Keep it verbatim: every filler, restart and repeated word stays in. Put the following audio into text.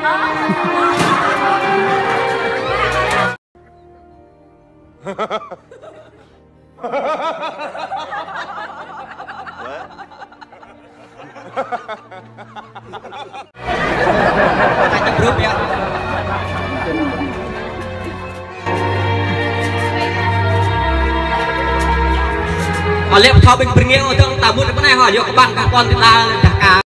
Ơ, lĕ pơthâo ƀing bơrngiê ôh, dơ̆ng ta mŭt pơ anai hŏ, yua kơ ƀing gah pôn tơlơi dah ka.